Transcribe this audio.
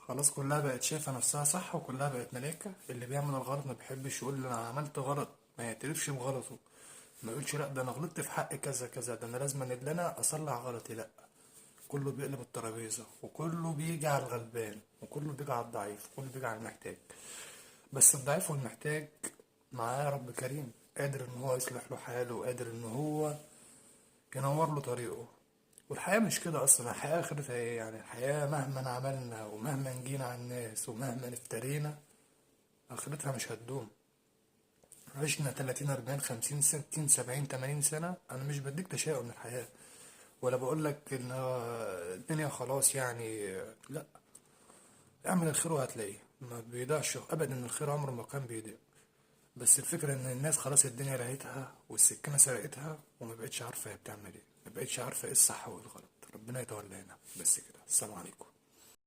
خلاص كلها بقت شايفة نفسها صح، وكلها بقت ملاكة. اللي بيعمل الغلط ما بيحبش يقول انا عملت غلط، ما يعترفش بغلطه، ما يقولش لا ده انا غلطت في حق كذا كذا، ده انا لازم ان انا اصلح غلطي. لا، كله بيقلب الترابيزة، وكله بيجي على الغلبان، وكله بيجي على الضعيف، وكله بيجي على المحتاج. بس الضعيف والمحتاج معاه رب كريم، قادر ان هو يصلح له حاله، وقادر ان هو ينور له طريقه. والحياة مش كده أصلا. الحياة آخرتها إيه يعني؟ الحياة مهما عملنا ومهما جينا على الناس ومهما افترينا، آخرتها مش هتدوم. عشنا 30 40 50 60 70 80 سنة. أنا مش بديك تشاؤم من الحياة، ولا بقولك إن الدنيا خلاص يعني، لا، اعمل الخير وهتلاقيه ما بيضيعش أبدا. الخير عمره ما كان بيضيع. بس الفكرة إن الناس خلاص الدنيا لقيتها والسكينة سرقتها، وما بقتش عارفة هي بتعمل إيه، ما بقتش عارفة إيه الصح وإيه الغلط. ربنا يتولانا. بس كده، السلام عليكم.